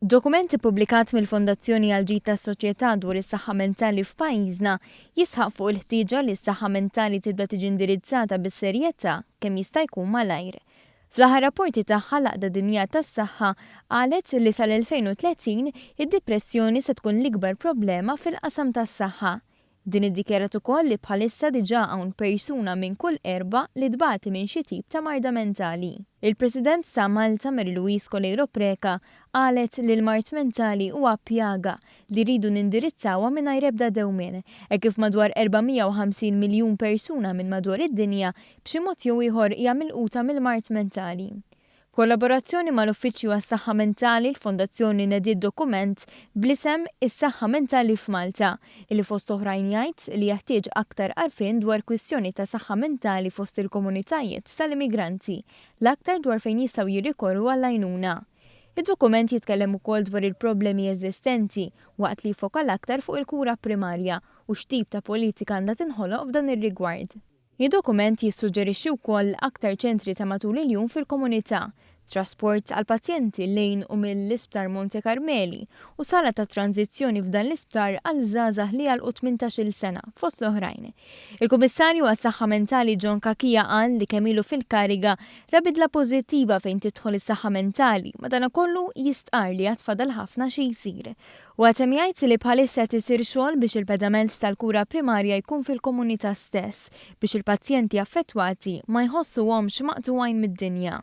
Dokument ippubblikat mill-Fondazzjoni għall-Ġid tas-Soċjetà dwar is-saħħa mentali f'pajjiżna jisħaq fuq il-ħtieġa li s-saħħa mentali tibda tiġi indirizzata bis-serjetà kemm jista' jkun malajr. Fl-aħħar rapporti tagħha l-Għaqda Dinjija tas-Saħħa qalet li sal-2030 id-dipressjoni se tkun l-ikbar problema fil-qasam tas-saħħa. Din iddikjarat ukoll li bħalissa diġà hawn persuna minn kull erbgħa li tbati minn xi tip ta' marda mentali. Il-President ta' Malta Mary Louise Coleiro Preca qalet li l-mard mentali huwa pjaga li rridu nindirizzawha mingħajr ebda dewmien, hekk kif madwar 450 miljun persuna minn madwar id-dinja b'xi mod jew ieħor hija milquta mill-mard mentali. B'kollaborazzjoni mal-Uffiċċju għas-Saħħa Mentali, l-Fondazzjoni nediet dokument bl-isem Is-Saħħa Mentali f'Malta, illi fost oħrajn jgħid li jeħtieġ aktar għarfien dwar kwistjoni ta' saħħa mentali fost il-komunitajiet tal-immigranti, l-aktar dwar fejn jistgħu jirrikorru għall-għajnuna. Id-dokument jitkellem ukoll dwar il-problemi eżistenti, waqt li jiffoka l-aktar fuq il-kura primarja u x'tip ta' politika għandha tinħoloq f'dan ir-rigward. Id-dokument jissuġġerixxi wkoll aktar ċentri ta' matul il-jum fil-komunità, trasport għall-pazjenti lejn u mill-Isptar Monte Karmeli u sala ta' tranżizzjoni f'dan l-isptar għal żgħażagħ li għalqu 18-il sena, fost l-oħrajn. Il-Kummissarju għas-Saħħa Mentali John Cachia qal li kemm ilu fil-kariga ra bidla pożittiva fejn tidħol is-saħħa mentali, madankollu jistqarr li għad fadal ħafna xi jsir. Huwa temm jgħid li bħalissa qed isir xogħol biex il-pedament tal-kura primarja jkun fil-komunità stess biex il-pazjenti affettwati ma jħossuhomx maqtugħin mid-dinja.